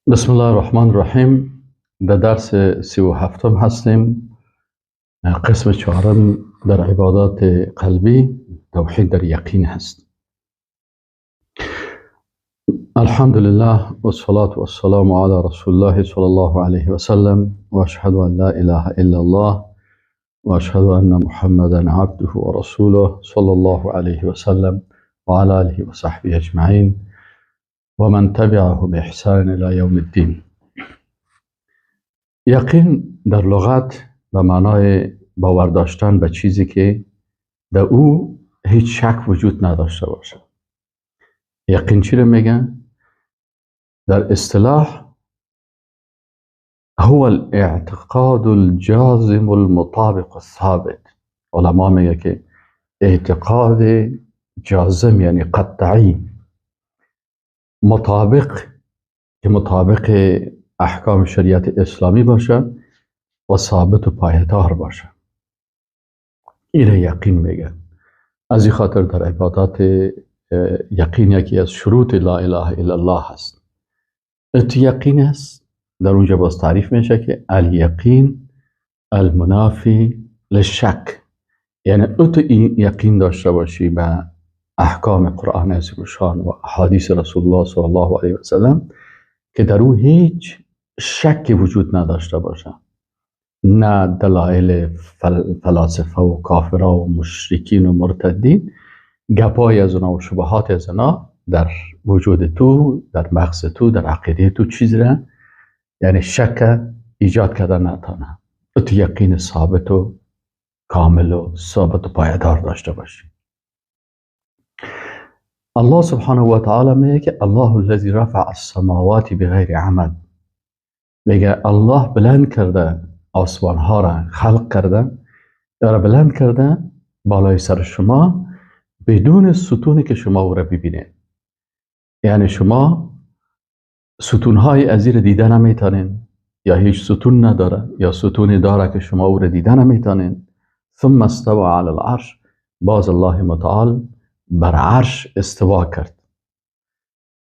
بسم الله الرحمن الرحیم. در درس 37 هستیم، قسم چهارم در عبادات قلبی، توحید در یقین هست. الحمد لله والصلاة والسلام على رسول الله صلى الله عليه وسلم واشهد ان لا اله الا الله واشهد ان محمدا عبده ورسوله صلى الله عليه وسلم وعلى آله وصحبه اجمعین ومن تبعه بإحسان الى یوم الدین. یقین در لغت به معنای باور داشتن به چیزی که در او هیچ شک وجود نداشته باشه. یقین چی رو میگن؟ در اصطلاح هو الاعتقاد الجازم المطابق الثابت. علما میگه که اعتقاد جازم یعنی قطعی، مطابق، که مطابق احکام شریعت اسلامی باشه و ثابت و پایدار باشه. این یقین میگن. از این خاطر در عبادات یقین یکی از شروط لا اله الا الله هست. ات یقین است، در اونجا باز تعریف میشه که الیقین المنافی للشک، یعنی ات یقین داشته باشی به احکام قرآن عظیم الشان و احادیث رسول الله صلی الله علیه و سلم که در او هیچ شکی وجود نداشته باشه، نه دلایل فلاسفه و کافرها و مشرکین و مرتدین، گپای از اونا و شبهات از اونا در وجود تو، در مغز تو، در عقیده تو چیز را، یعنی شک ایجاد کردن نتانه. تو یقین ثابت و کامل و ثابت و پایدار داشته باشی. الله سبحانه و تعالی میگه که الله الذی رفع السماوات بغیر عمد. میگه الله بلند کرده آسمان ها را، خلق کرده یا را بلند کرده بالای سر شما بدون ستونی که شما او را ببینید. یعنی شما ستونهای از زیر دیده نمیتونین، یا هیچ ستون نداره یا ستونی داره که شما او را دیده نمیتونین. ثم استوى علی العرش، باز الله متعال بر عرش استوا کرد.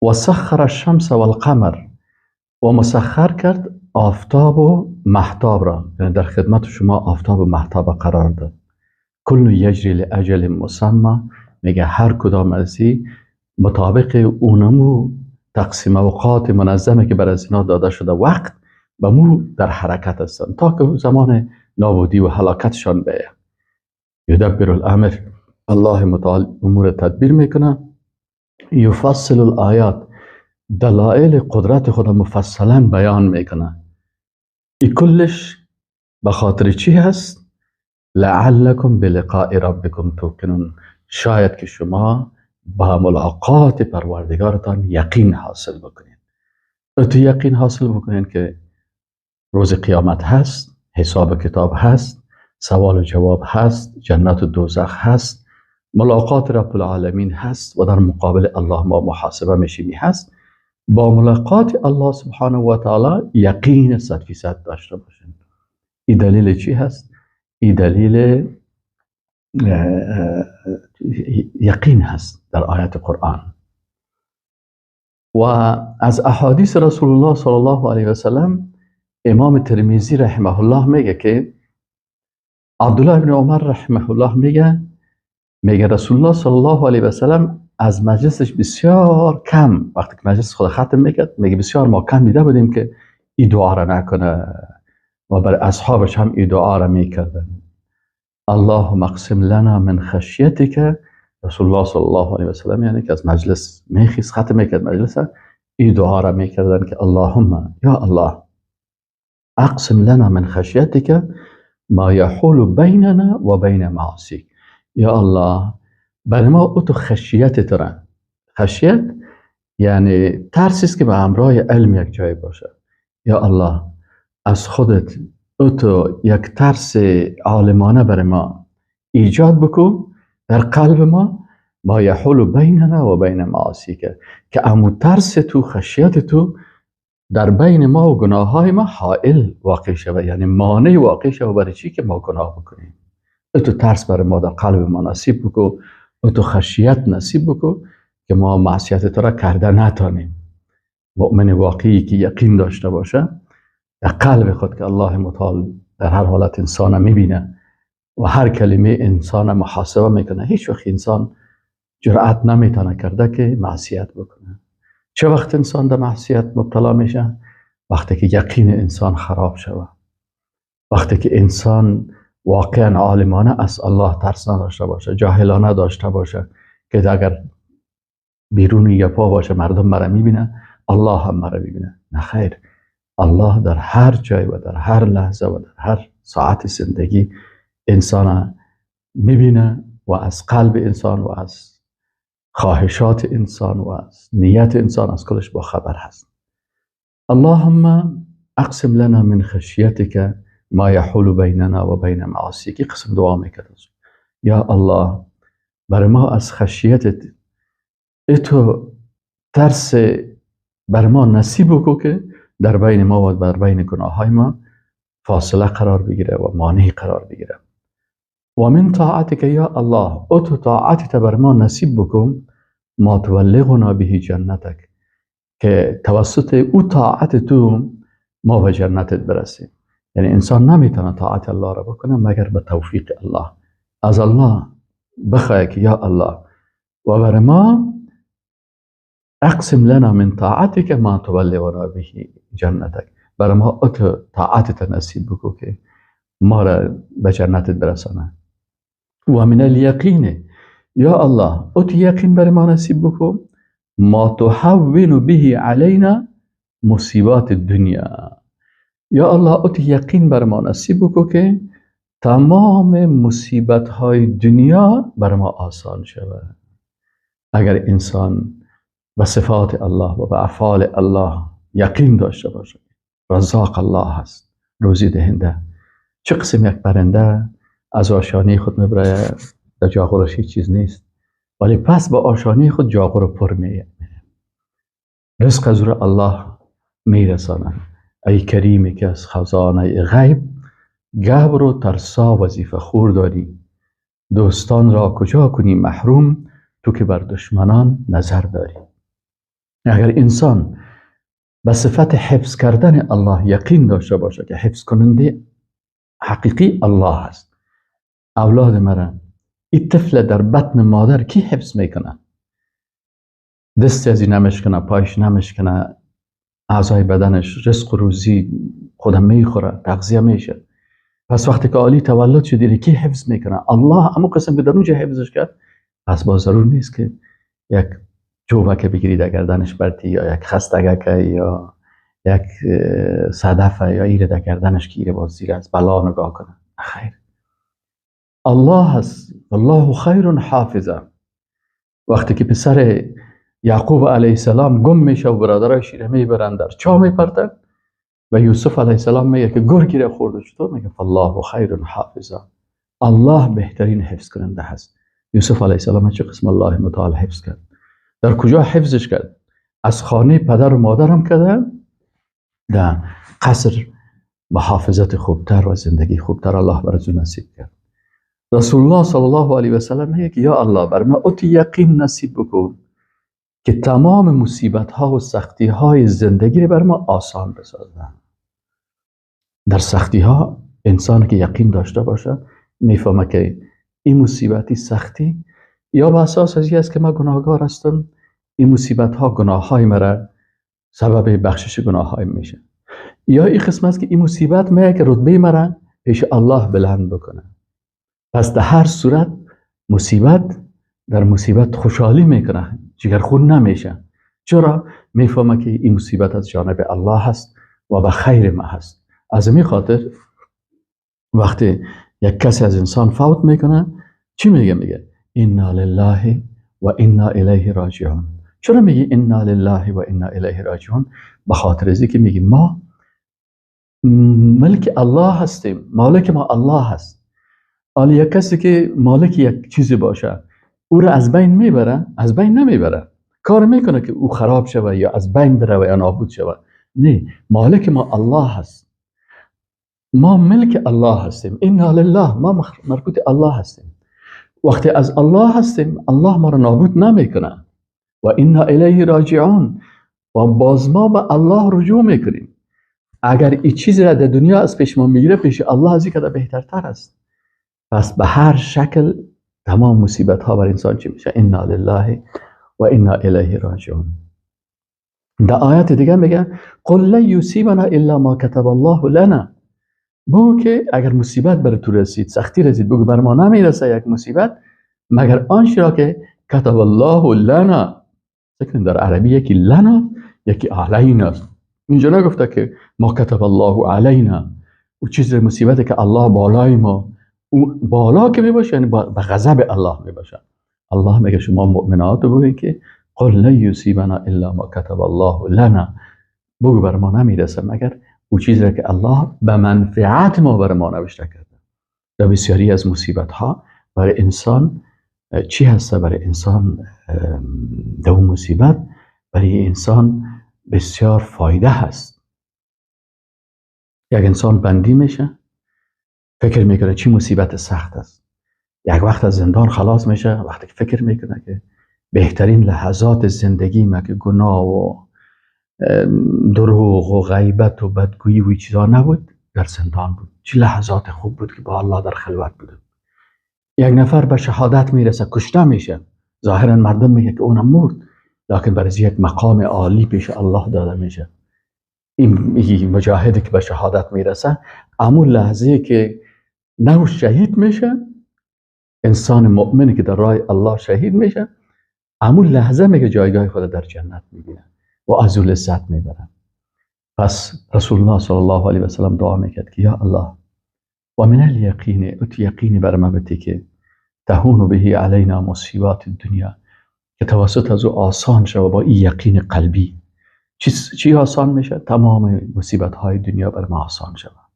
و سخر الشمس والقمر، و مسخر کرد آفتاب و مهتاب را، یعنی در خدمت شما آفتاب و مهتاب قرار داد. کل یجری لاجل مسمى، میگه هر کدام از این مطابق اونمو تقسیم اوقات منظمه که بر از اینا داده شده وقت و مو در حرکت هستن تا که زمان نابودی و هلاکتشان بیه. یدبر الامر، الله متعال امور تدبیر میکنه. یفصل الآیات، دلائل قدرت خود مفصلا بیان میکنه. ای کلش به خاطر چی هست؟ لعلکم بلقاء ربکم توقنون، شاید که شما با ملاقات پروردگارتان یقین حاصل بکنین. تو یقین حاصل بکنین که روز قیامت هست، حساب کتاب هست، سوال و جواب هست، جنت و دوزخ هست، ملاقات رب العالمین هست و در مقابل الله ما محاسبه میشیمی هست. با ملاقات الله سبحانه و تعالی یقین 100% داشته باشین. این دلیل چی هست؟ این دلیل یقین هست در آیت قرآن. و از احادیث رسول الله صلی الله علیه و سلم امام ترمذی رحمه الله میگه که عبدالله بن عمر رحمه الله میگه رسول الله صلی الله علیه و سلم از مجلسش بسیار کم، وقتی که مجلس خود ختم میکرد، میگه بسیار ما کم دیده بودیم که این دعا را نکنه و بر اصحابش هم این دعا را میکردن. اللهم اقسم لنا من خشیتک. رسول الله صلی الله علیه و سلم یعنی که از مجلس میخیز ختم میکرد مجلس، این دعا را میکردن که اللهم یا الله اقسم لنا من خشیتک ما یحول بیننا و بین معاصیک. یا الله برای ما او تو خشیت ترن. خشیت یعنی ترسی است که به همراه علم یک جای باشه. یا الله از خودت او تو یک ترس عالمانه برای ما ایجاد بکن در قلب ما، ما یحول بیننا و بین معاصیک، که امو ترس تو، خشیت تو در بین ما و گناه های ما حائل واقع شود، یعنی مانع واقع شود برای چی که ما گناه بکنیم. او تو ترس برای ما در قلب ما نصیب بکن، او تو خشیت نصیب بکن که ما معصیت تو را کرده نتانیم. مؤمن واقعی که یقین داشته باشه در قلب خود که الله متعال در هر حالت انسان میبینه و هر کلمه انسان محاسبه میکنه، هیچ وقت انسان جرأت نمیتونه کرده که معصیت بکنه. چه وقت انسان در معصیت مبتلا میشه؟ وقتی که یقین انسان خراب شوه، وقتی که انسان واقعا عالمانه از الله ترس نداشته باشه، جاهلانه داشته باشه که اگر بیرون یپا باشه مردم مرا میبینه، الله هم مرا میبینه. نه خیر، الله در هر جای و در هر لحظه و در هر ساعت زندگی انسان میبینه و از قلب انسان و از خواهشات انسان و از نیت انسان از کلش با خبر هست. اللهم اقسم لنا من خشیتک ما یحول بیننا و بین معاصیک. قسم دعا میکرد، یا الله بر ما از خشیتت اتو ترس بر ما نصیب بکو که در بین ما و در بین گناههای ما فاصله قرار بگیره و مانع قرار بگیره. و من طاعتک یا الله اتو طاعتت بر ما نصیب بکن ما تبلغنا به جنتک، که توسط او طاعت تو ما به جنتت برسیم. یعنی انسان نمیتونه طاعت الله را بکنه مگر به توفیق الله. از الله بخواه که یا الله و بر ما اقسم لنا من طاعتك ما تبلغنا به جنتك، بر ما اتو طاعتت نصیب بکو که ما را به جنتت برسانه. و من الیقین یا الله اتو یقین بر ما نصیب بکو ما تحول به علینا مصیبات الدنیا. یا الله اتو یقین بر ما نصیب بکو که تمام مصیبت های دنیا بر ما آسان شود. اگر انسان به صفات الله و به افعال الله یقین داشته باشه، رزاق الله هست، روزی دهنده. چه قسم یک پرنده از آشانه خود میبره، در جاغورش هیچ چیز نیست، ولی پس با آشانه خود جاغور پر میره، رزق از رو الله میرسانه. ای کریمی که از خزانه غیب گبر و ترسا وظیفه خور داری، دوستان را کجا کنی محروم، تو که بر دشمنان نظر داری. اگر انسان به صفت حفظ کردن الله یقین داشته باشه که حفظ کننده حقیقی الله است، اولاد مرا این طفل در بطن مادر کی حفظ میکنه؟ دست از این نمیشکنه، پایش نمیشکنه، اعضای بدنش رزق و روزی خودم میخوره، تغذیه میشه. پس وقتی که عالی تولد شد دیگه کی حفظ میکنه؟ الله. امو قسم که در اونجا حفظش کرد، پس باز ضرور نیست که یک چوبک بگیری در گردنش برتی، یا یک خستگک یا یک صدفه یا ایره در گردنش که ایره باز زیر از بلا نگاه کنه. خیر، الله هست، الله خیر حافظه. وقتی که پسر یعقوب علیه السلام گم میشه و برادرایش ایره میبرن در چاه میپرتن و یوسف علیه السلام میگه که گرگی را خورده، چطور؟ میگه الله خیر حافظه، الله بهترین حفظ کننده هست. یوسف علیه السلام چه قسم الله متعال حفظ کرد؟ در کجا حفظش کرد؟ از خانه پدر و مادرم کرده در قصر محافظت خوبتر و زندگی خوبتر الله برای نصیب کرد. رسول الله صلی الله علیه و سلم میگه که یا الله بر ما اوتی یقین نصیب بکن که تمام مصیبت ها و سختی های زندگی رو بر ما آسان بسازن. در سختی ها انسان که یقین داشته باشه میفهمه که این مصیبتی سختی یا به اساس از این است که من گناهگار هستم، این مصیبت ها گناه های مرا سبب بخشش گناه های میشه، یا این قسم است که این مصیبت میه که رتبه مرا پیش الله بلند بکنه. پس در هر صورت مصیبت در مصیبت خوشحالی میکنه، جگرخون نمیشه. چرا؟ میفهمه که این مصیبت از جانب الله هست و به خیر ما هست. از این خاطر وقتی یک کسی از انسان فوت میکنه چی میگه؟ میگه انا لله و انا الیه راجعون. چرا میگه انا لله و انا الیه راجعون؟ به خاطر از اینکه میگه ما ملک الله هستیم، مالک ما الله هست. حالا یک کسی که مالک یک چیزی باشه او را از بین میبره؟ از بین نمیبره، کار میکنه که او خراب شوه یا از بین بره یا نابود شوه. نه، مالک ما الله هست، ما ملک الله هستیم. انا لله، ما مربوط الله هستیم. وقتی از الله هستیم الله ما را نابود نمیکنه. و انا الیه راجعون، و باز ما به الله رجوع میکنیم. اگر این چیز را در دنیا از پیش ما میگیره، پیش الله از این کده بهترتر است. پس به هر شکل تمام مصیبت ها بر انسان چی میشه؟ انا لله و انا الیه راجعون. در آیت دیگه میگه قل لن یصیبنا الا ما کتب الله لنا. بگو که اگر مصیبت بر تو رسید، سختی رسید، بگو بر ما نمیرسه یک مصیبت مگر آنچه را که کتب الله لنا. فکر در عربی یکی لنا یکی علینا است. اینجا نگفته که ما کتب الله علینا، او چیز مصیبتی که الله بالای ما، او بالا که میباشه یعنی به غضب الله میباشه. الله میگه شما مؤمنات بگوین که قل لن یصیبنا الا ما کتب الله لنا، بگو بر ما نمیرسه مگر او چیزی را که الله به منفعت ما بر ما نوشته کرده. در بسیاری از مصیبت ها برای انسان چی هسته؟ برای انسان در اون مصیبت برای انسان بسیار فایده هست. یک انسان بندی میشه، فکر میکنه چی مصیبت سخت است. یک وقت از زندان خلاص میشه، وقتی که فکر میکنه که بهترین لحظات زندگی ما که گناه و دروغ و غیبت و بدگویی و چیزا نبود، در زندان بود. چه لحظات خوب بود که با الله در خلوت بودم. یک نفر به شهادت میرسه، کشته میشه، ظاهرا مردم میگه که اونم مرد، لکن برای یک مقام عالی پیش الله داده میشه. این مجاهدی که به شهادت میرسه، امون لحظه که نه شهید میشه، انسان مؤمنی که در راه الله شهید میشه، امون لحظه میگه جایگاه خود در جنت میبینه و از او لذت میبره. پس رسول الله صلی الله علیه و سلم دعا میکرد که یا الله و من الیقین، ات یقینی بر ما بده که تهون به علینا مصیبات الدنیا، که توسط از او آسان شود. با این یقین قلبی چی آسان میشه؟ تمام مصیبت های دنیا بر ما آسان شود.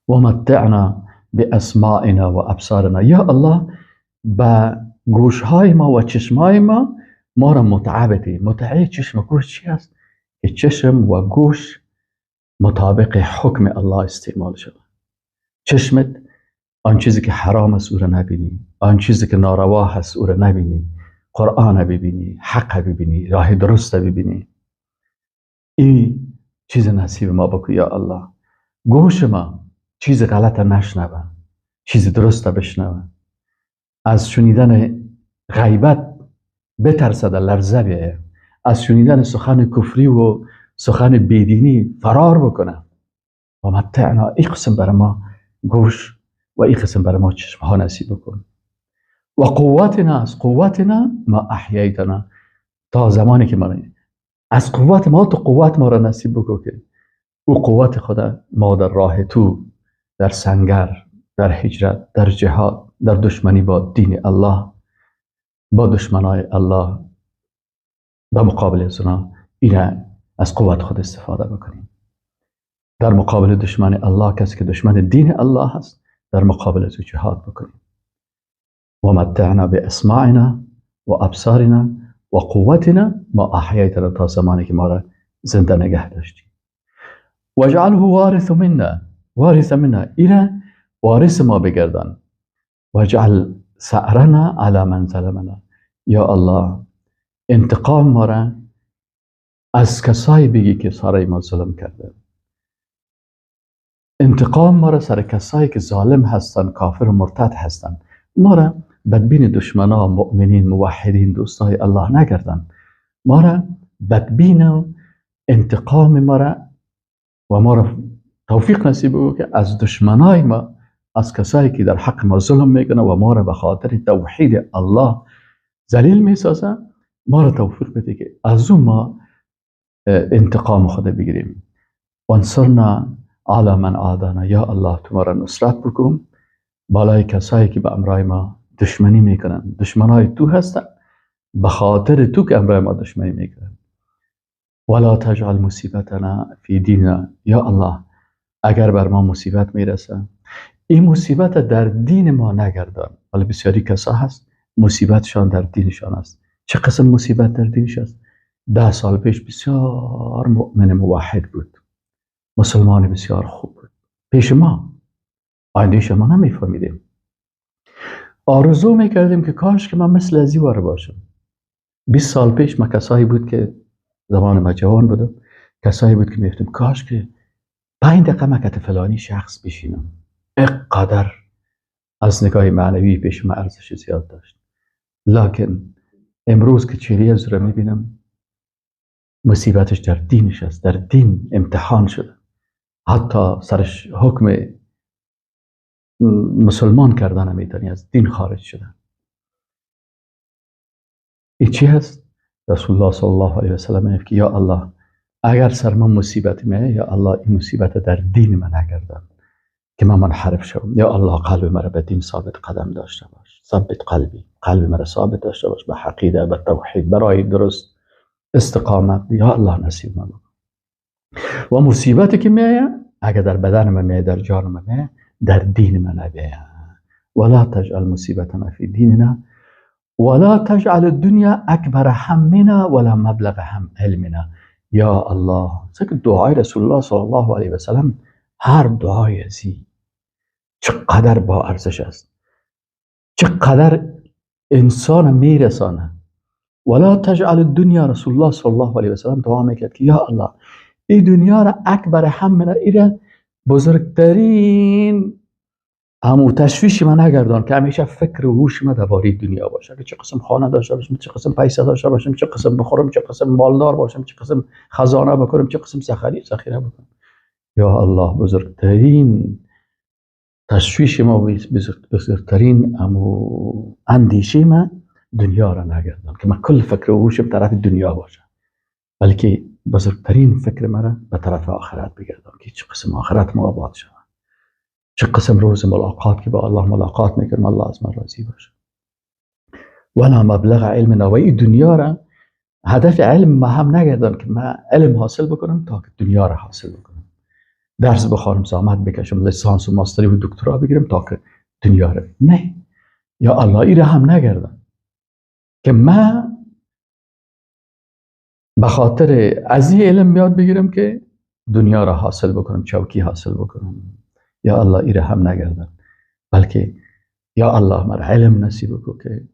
و متعنا باسماعنا و ابصارنا، یا الله به گوش های ما و چشم های ما ما را متعه بده. متعه چشم و گوش چی است؟ که چشم و گوش مطابق حکم الله استعمال شود. چشمت آن چیزی که حرام است او را نبینی، آن چیزی که ناروا هست او را نبینی، قرآن ببینی، حق ببینی، راه درست ببینی. این چیز نصیب ما بکن یا الله. گوش ما چیز غلط نشنوه، چیز درست بشنوه. از شنیدن غیبت بترسد، لرزه بیایه. از شنیدن سخن کفری و سخن بیدینی فرار بکنه. و متعنا، این قسم بر ما گوش و این قسم بر ما چشم ها نصیب بکن. و قوتنا، از قوتنا ما احییتنا، تا زمانی که ما از قوت ما، تو قوت ما را نصیب بکن که او قوت خدا ما در راه تو، در سنگر، در هجرت، در جهاد، در دشمنی با دین الله، با دشمنای الله، در مقابل از اونا، اینا از قوت خود استفاده بکنیم. در مقابل دشمن الله، کسی که دشمن دین الله هست، در مقابل از او جهاد بکنیم. و متعنا باسماعنا و ابصارنا و قوتنا ما احییتنا، تا زمانی که ما را زنده نگه داشتیم. واجعله وارث منا، وارث منا، اینا وارث ما بگردان. واجعل ثأرنا علی من ظلمنا، یا الله انتقام ما را از کسایی بگی که سر ما ظلم کرده. انتقام ما را سر کسایی که ظالم هستن، کافر و مرتد هستن. ما را بدبین دشمنا، مؤمنین، موحدین، دوستای الله نگردن. ما را بدبین و انتقام ما را و ما را توفیق نصیب بگو که از دشمنای ما، از کسایی که در حق ما ظلم میکنه و ما را به خاطر توحید الله ذلیل میسازه، ما را توفیق بده که از اون ما انتقام خود بگیریم. وانصرنا علی من عادانا، یا الله تو ما را نصرت بکن بالای کسایی که به امرای ما دشمنی میکنن، دشمنای تو هستن، به خاطر تو که امرای ما دشمنی میکنن. ولا تجعل مصیبتنا فی دیننا، یا الله اگر بر ما مصیبت میرسه، این مصیبت در دین ما نگردان. ولی بسیاری کسا هست مصیبتشان در دینشان است. چه قسم مصیبت در دینش است؟ 10 سال پیش بسیار مؤمن موحد بود، مسلمان بسیار خوب بود، پیش ما آینده شما نمیفهمیدیم، آرزو میکردیم که کاش که من مثل از این باشم. 20 سال پیش ما کسایی بود که زمان ما جوان بودم، کسایی بود که میگفتم کاش که 5 دقیقه مکت فلانی شخص بشینم، اینقدر از نگاه معنوی پیش من ارزش زیاد داشت. لکن امروز که چهره از رو میبینم، مصیبتش در دینش است، در دین امتحان شده، حتی سرش حکم مسلمان کردن نمیتونی، از دین خارج شدن. این چی هست؟ رسول الله صلی الله علیه و سلم میگه که یا الله اگر سر من مصیبت میه، یا الله این مصیبت در دین من نگردن که من منحرف شوم، یا الله قلب مرا به دین ثابت قدم داشته باش، ثبت قلبی، قلب مرا ثابت داشته باش به عقیده، به توحید، برای درست استقامت، یا الله نصیب من بکن. و مصیبتی که میایه اگر در بدن من میایه، در جان من میایه، در دین من نبیه. ولا تجعل مصیبتنا فی دیننا ولا تجعل الدنیا اکبر همنا ولا مبلغ هم علمنا. یا الله، دعای رسول الله صلی الله علیه و سلم، هر دعای ازی چقدر با ارزش است، چقدر انسان میرسانه. ولا تجعل الدنیا، رسول الله صلی الله علیه و سلم دعا میکرد که یا الله این دنیا را اکبر همنا، ایره بزرگترین همو تشویش من نگردان که همیشه فکر و هوش من درباره دنیا باشه، که چه قسم خانه داشته باشم، چه قسم پیسه داشته باشم، چه قسم بخورم، چه قسم مالدار باشم، چه قسم خزانه بکنم، چه قسم ذخیره بکنم. یا الله بزرگترین تشویش ما، بزرگترین امو اندیشه ما دنیا را نگردان که من کل فکر و هوشم طرف دنیا باشه، بلکه بزرگترین فکر مرا به طرف آخرت بگردان که چه قسم آخرت ما آباد شود، چه قسم روز ملاقات که با الله ملاقات میکنم الله از من راضی باشه. ولا مبلغ علمنا، و این دنیا را هدف علم ما هم نگردان که من علم حاصل بکنم تا که دنیا را حاصل بکنم، درس بخوانم، زحمت بکشم، لیسانس و ماستری و دکترا بگیرم تا که دنیا را، نه یا الله این را هم نگردان که من به خاطر از این علم یاد بگیرم که دنیا را حاصل بکنم، چوکی حاصل بکنم. یا الله ایره هم نگردن، بلکه یا الله مرا علم نصیب بکن که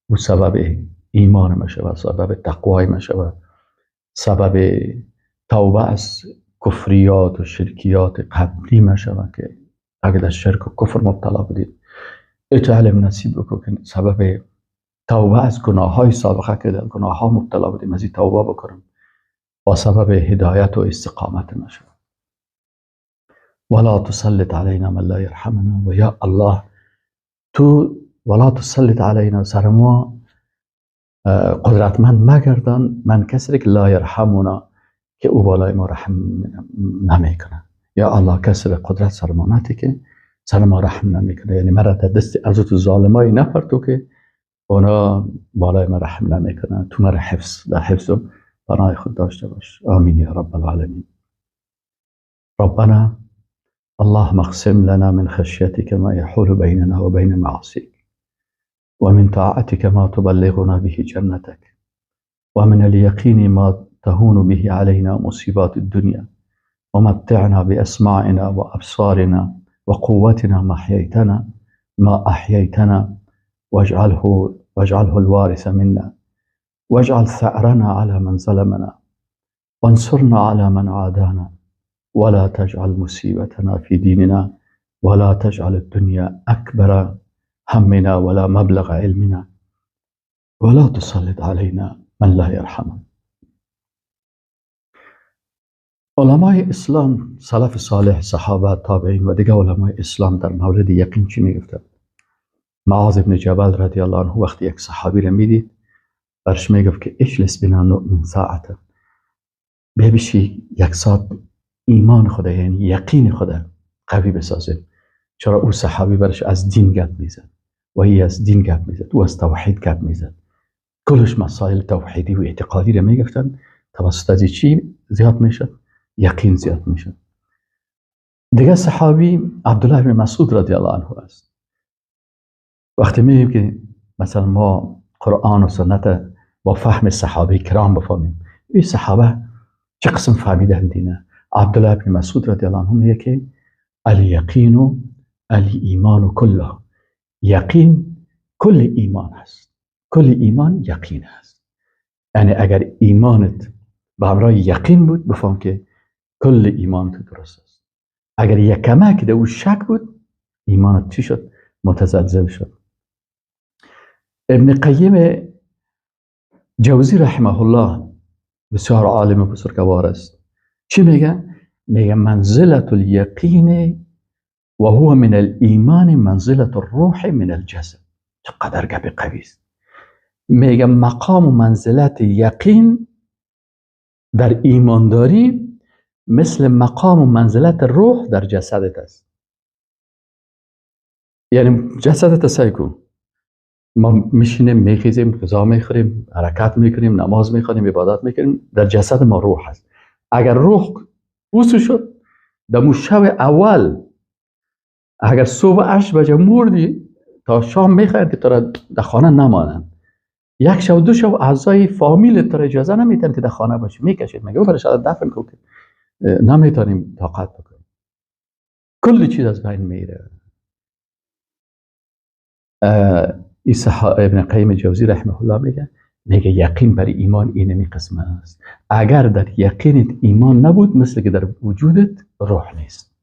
او سبب ایمان ما شود، سبب تقوای ما شود، سبب توبه از کفریات و شرکیات قبلی ما شود که اگر در شرک و کفر مبتلا بودید، ایتو علم نصیب بکن که سبب توبه از گناه های سابقه که در گناه ها مبتلا بودیم از این توبه بکنم، با سبب هدایت و استقامت ما شود. ولا تسلط علينا من لا يرحمنا، و یا الله تو ولا تسلط علينا، سر ما قدرتمند مگردان من کسی که لا یرحمنا، که او بالای ما رحم نمیکنه. یا الله کسی قدرت سر ما نتی که سر ما رحم نمیکنه، یعنی مرا در دست از تو ظالمای نپرتو که اونا بالای ما رحم نمیکنه، تو مرا حفظ در حفظ و پناه خود داشته باش. آمین یا رب العالمین. ربنا اللهم اقسم لنا من خشيتك ما يحول بيننا وبين معاصيك، ومن طاعتك ما تبلغنا به جنتك، ومن اليقين ما تهون به علينا مصيبات الدنيا، ومتعنا بأسماعنا وأبصارنا وقوتنا ما أحييتنا، واجعله الوارث منا، واجعل ثأرنا على من ظلمنا، وانصرنا على من عادانا، ولا تجعل مصيبتنا في ديننا، ولا تجعل الدنيا أكبر همنا ولا مبلغ علمنا، ولا تسلط علينا من لا يرحمنا. علمای اسلام، سلف صالح، صحابه، تابعین و دیگه علمای اسلام در مورد یقین چی میگفتند؟ معاذ بن جبل رضی الله عنه وقتی یک صحابی را میدید برش میگفت که اجلس بنا نؤمن ساعتا، بشی یک ساعت ایمان خدا، یعنی یقین خدا قوی بسازیم. چرا او صحابی برش از دین گپ میزد و ای از دین گپ میزد، او از توحید گپ میزد، کلش مسائل توحیدی و اعتقادی را میگفتن. توسط از چی زیاد میشد؟ یقین زیاد میشد. دیگه صحابی عبدالله بن مسعود رضی الله عنه است. وقتی میگیم که مثلا ما قرآن و سنت با فهم صحابه کرام بفهمیم، این صحابه چه قسم فهمیدن دینه؟ عبدالله بن مسعود رضی الله عنه میگه که الیقین و الایمان کله، یقین کل ایمان است، کل ایمان یقین است. یعنی اگر ایمانت به همراه یقین بود، بفهم که کل ایمان تو درست است. اگر یک کمک در او شک بود، ایمانت چی شد؟ متزلزل شد. ابن قیم جوزی رحمه الله بسیار عالم بزرگوار است. چی میگه؟ میگه منزلة الیقین و هو من الایمان منزلة الروح من الجسد. چقدر گپ قوی است. میگه مقام و منزلت یقین در ایمانداری مثل مقام و منزلت روح در جسدت است. یعنی جسدت سعی کن، ما میشینیم، میخیزیم، غذا میخوریم، حرکت میکنیم، نماز میخوانیم، عبادت میکنیم، در جسد ما روح هست. اگر روح اوسو شد در شب اول، اگر صبح 8 بجه مردی تا شام میخواین که تو را در خانه نمانند. یک شب دو شب اعضای فامیل تو را اجازه نمیتن که در خانه باشی، میکشید، میگه برش دفن کن که نمیتونیم طاقت بکنیم. کل چیز از بین میره. ابن قیم جوزی رحمه الله میگه یقین بر ایمان اینمی قسم است. اگر در یقینت ایمان نبود، مثل که در وجودت روح نیست.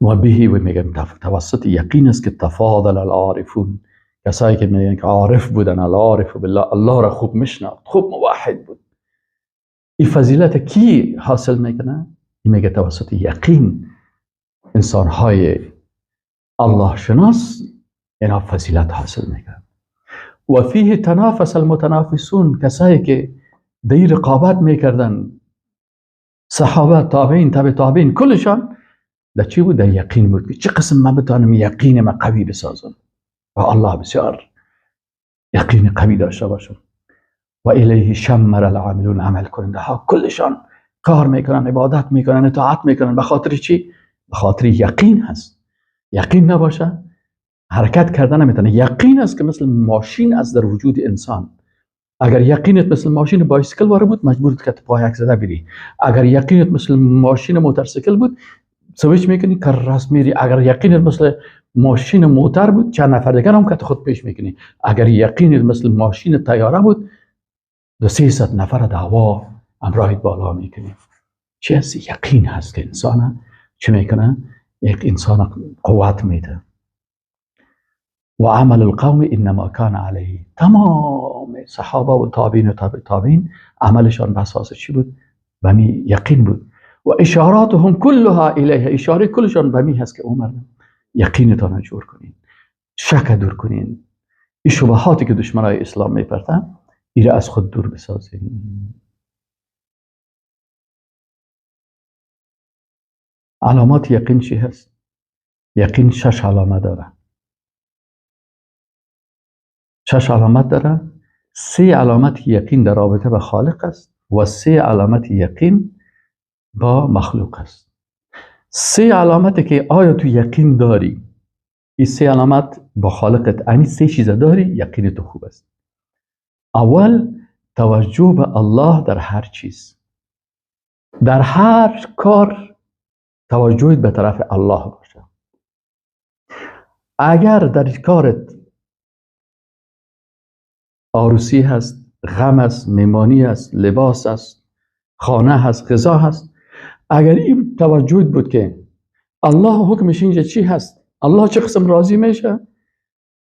و بهی و میگم توسط یقین است که تفاضل العارفون، کسایی که میگن که عارف بودن، العارف بالله، الله را خوب میشناخت، خوب موحد بود، این فضیلت کی حاصل میکنه؟ این میگه توسط یقین انسانهای الله شناس اینا فضیلت حاصل میکنن. و فیه تنافس المتنافسون، کسایی که در رقابت میکردن، صحابه، تابعین، تابع تابعین، کلشان در چی بود؟ در یقین بود که چه قسم من بتانم یقین من قوی بسازم و الله بسیار یقین قوی داشته باشم. و الیه شمر العاملون، عمل کننده ها کلشان کار میکنن، عبادت میکنن، اطاعت میکنن، به خاطر چی؟ به خاطر یقین هست. یقین نباشه حرکت کردن نمیتونه. یقین است که مثل ماشین است در وجود انسان. اگر یقینت مثل ماشین بایسکل واره بود، مجبور که پای یک زده بری. اگر یقینت مثل ماشین موتورسیکل بود، سویچ میکنی که راست میری. اگر یقینت مثل ماشین موتر بود، چند نفر دیگر هم که خود پیش میکنی. اگر یقینت مثل ماشین طیاره بود، 300 نفر دعوا امراهت بالا میکنی. چی هست؟ یقین هست که انسان چه میکنه؟ یک انسان قوت میده. و عمل القوم انما کان علیه، تمام صحابه و تابعین و تابع تابعین عملشان به اساس چی بود؟ به می یقین بود. و اشاراتهم كلها الیه، اشاره کلشان به می هست که عمر یقینتان جور کنین، شک دور کنین، این شبهاتی که دشمنای اسلام میپرتن ایره از خود دور بسازین. علامات یقین چی هست؟ یقین 6 علامه داره. 6 علامت داره. 3 علامت یقین در رابطه با خالق است و 3 علامت یقین با مخلوق است. 3 علامت که آیا تو یقین داری، این 3 علامت با خالقت، همین 3 چیز داری، یقین تو خوب است. اول، توجه به الله در هر چیز، در هر کار توجهت به طرف الله باشه. اگر در کارت عروسی هست، غم است، میمانی است، لباس است، خانه هست، غذا هست، اگر این توجهت بود که الله حکمش اینجا چی هست، الله چه قسم راضی میشه،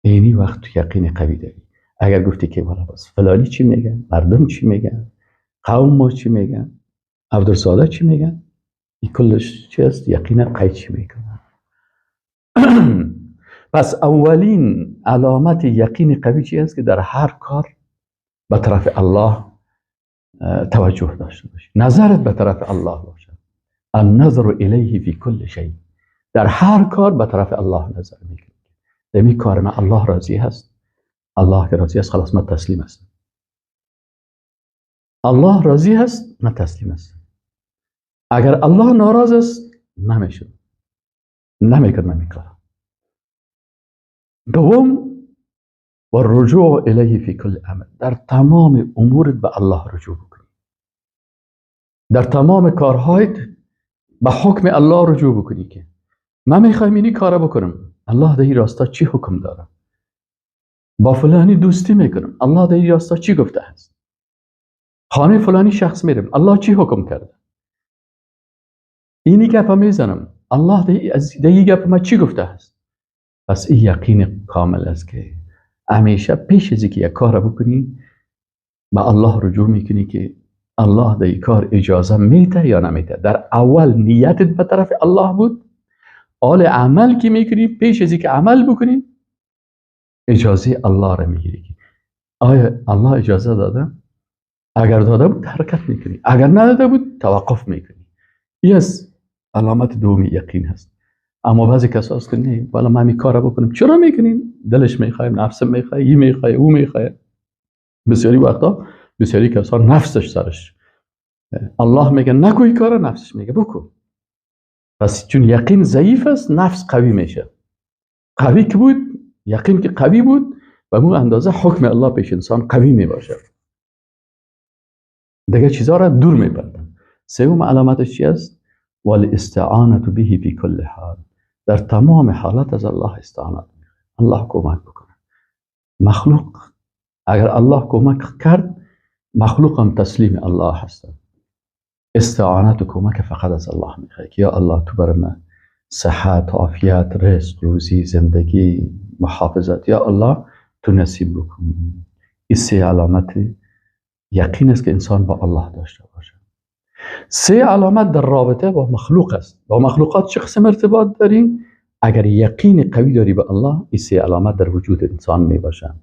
اینی وقت تو یقین قوی داری. اگر گفتی که والا باز فلانی چی میگن، مردم چی میگن، قوم ما چی میگن، عبدالساده چی میگن، این کلش چی هست؟ یقین قوی چی میکنن. پس اولین علامت یقین قوی چی است؟ که در هر کار به طرف الله توجه داشته باشی، نظرت به طرف الله باشه. النظر الیه فی کل شیء، در هر کار به طرف الله نظر میکنی. در این کار من الله راضی هست، الله که راضی است خلاص من تسلیم هستم. الله راضی هست من تسلیم هستم. اگر الله ناراض است نمیشه، نمیکنم این کار. دوم، و رجوع الیه فی کل امر، در تمام امورت به الله رجوع بکنی، در تمام کارهایت به حکم الله رجوع بکنی که من میخوایم اینی کار بکنم، الله در این راستا چی حکم داره؟ با فلانی دوستی میکنم، الله در این راستا چی گفته است؟ خانه فلانی شخص میرم، الله چی حکم کرده؟ اینی گپ میزنم، الله ده این گپ ما چی گفته است؟ پس این یقین کامل است که همیشه پیش از اینکه یک کار بکنی به الله رجوع میکنی که الله در این کار اجازه میده یا نمیده. در اول نیتت به طرف الله بود، حال عمل که میکنی پیش از اینکه عمل بکنی اجازه الله را میگیری. آیا الله اجازه داده؟ اگر داده بود حرکت میکنی، اگر نداده بود توقف میکنی. این از علامت دومی یقین هست. اما بعضی کسا هست که نه والا من این کار بکنم، چرا میکنین؟ دلش میخواه، نفس میخواه، این میخواه، او میخواه. بسیاری وقتا بسیاری کسا نفسش سرش، الله میگه نکو این کار، نفسش میگه بکن. پس چون یقین ضعیف است نفس قوی میشه. قوی که بود، یقین که قوی بود، به اون اندازه حکم الله پیش انسان قوی میباشه، دیگه چیزها را دور میبندن. سوم علامتش چی است؟ والاستعانه به فی کل حال. در تمام حالات از الله استعانت میکنه، الله کمک بکنه. مخلوق اگر الله کمک کرد، مخلوق هم تسلیم الله هستن. استعانت و کمک فقط از الله میخواد که یا الله تو بر من صحت، عافیت، رزق، روزی، زندگی، محافظت، یا الله تو نصیب بکن. این سه علامت یقین است که انسان با الله داشته باشه. سه علامت در رابطه با مخلوق است. با مخلوقات چه قسم ارتباط داریم؟ اگر یقین قوی داری به الله، این سه علامت در وجود انسان می باشه.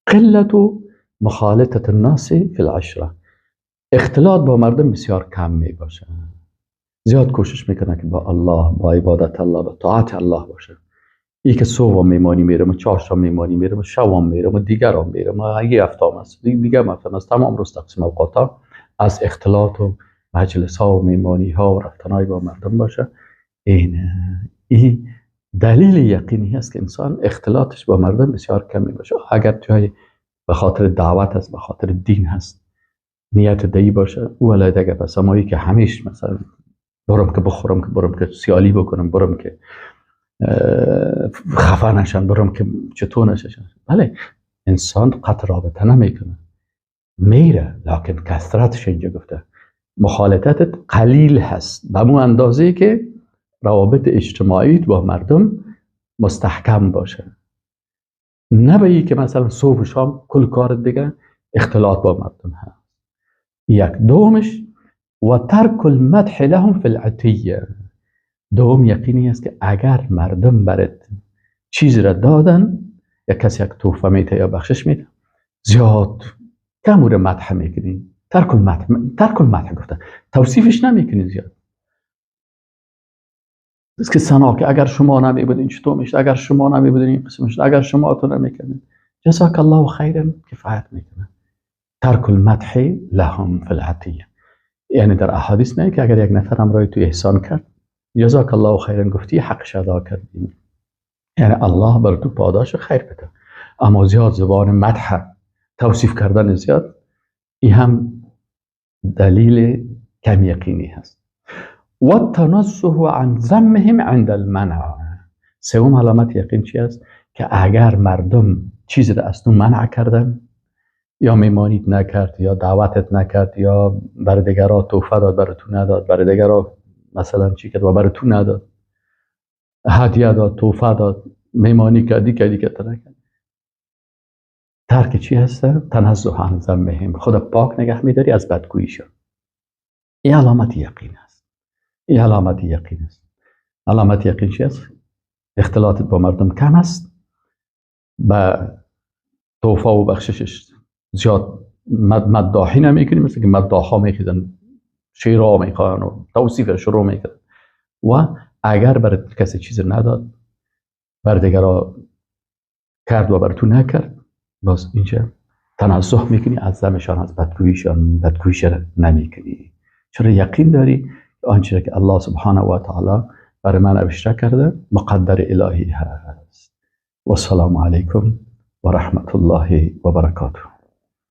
قلت مخالطه الناس فی العشره. اختلاط با مردم بسیار کم می باشه. زیاد کوشش میکنه که با الله، با عبادت الله، با طاعت الله باشه. ای که صبح میمانی میرم، چهارشنبه میمانی میرم، شب میرم، دیگرام میرم، یه هفته است، دیگه هفته است، تمام روز تقسیم اوقات از اختلاط و مجلس ها و میمانی ها و رفتنهای با مردم باشه. این دلیل یقینی است که انسان اختلاطش با مردم بسیار کم می باشه. اگر توی به خاطر دعوت است، به خاطر دین هست، نیت دهی باشه، او ولای دیگه. پس امایی که همیش مثلا برم که بخورم، که برم که سیالی بکنم، برم که خفه نشن، برم که چطور نشن، بله انسان قطع رابطه نمیکنه، میره، لکن کثرتش اینجا گفته مخالطت قلیل هست، به اون اندازه که روابط اجتماعی با مردم مستحکم باشه، نه به که مثلا صبح و شام کل کار دیگه اختلاط با مردم هست. یک. دومش و ترک المدح لهم فی العطیه. دوم یقینی است که اگر مردم برات چیز را دادن، یا کسی یک تحفه میده یا بخشش میده، زیاد کم او را مدح میکنین. ترک المدح، ترک المدح گفته، توصیفش نمیکنین زیاد. است که ثنا که اگر شما نمیبودین چطور میشد، اگر شما نمیبودین این قسم میشد، اگر شما تو نمیکردین، جزاک الله خیرا کفایت میکنه. ترک المدح لهم فی العطیه. یعنی در احادیث میگه که اگر یک نفر همراه تو احسان کرد، جزاک الله خیرا گفتی، حقش ادا کردی، یعنی الله بر تو پاداش خیر بده. اما زیاد زبان مدح، توصیف کردن زیاد، این هم دلیل کم یقینی هست. و التنزه عن ذمهم عند المنع. سوم علامت یقین چی است؟ که اگر مردم چیزی را از تو منع کردن، یا میمانیت نکرد، یا دعوتت نکرد، یا بر دیگرها تحفه داد بر تو نداد، بر دیگرها مثلا چی کرد و بر تو نداد، هدیه داد، تحفه داد، میمانی کردی کردی که نکرد، ترک چی هست؟ تنزه عن ذمهم. خدا پاک نگه میداری از بدگوییشون. این علامت یقین است. این علامت یقین است. علامت یقین چی است؟ اختلاط با مردم کم است، با تحفه و بخششش زیاد مداحی نمیکنیم، مثل که مداحا میخیزن، شعرها میخوان و توصیف شروع میکنن. و اگر بر کسی چیز نداد، بر دیگرها کرد و بر تو نکرد، باز اینجا تنزه میکنی از ذمشان، از بدگوییشان، بدگوییش نمیکنی. چرا؟ یقین داری آنچه که الله سبحانه و تعالی برای من نوشته کرده مقدر الهی هست. و السلام علیکم و رحمت الله و برکاته.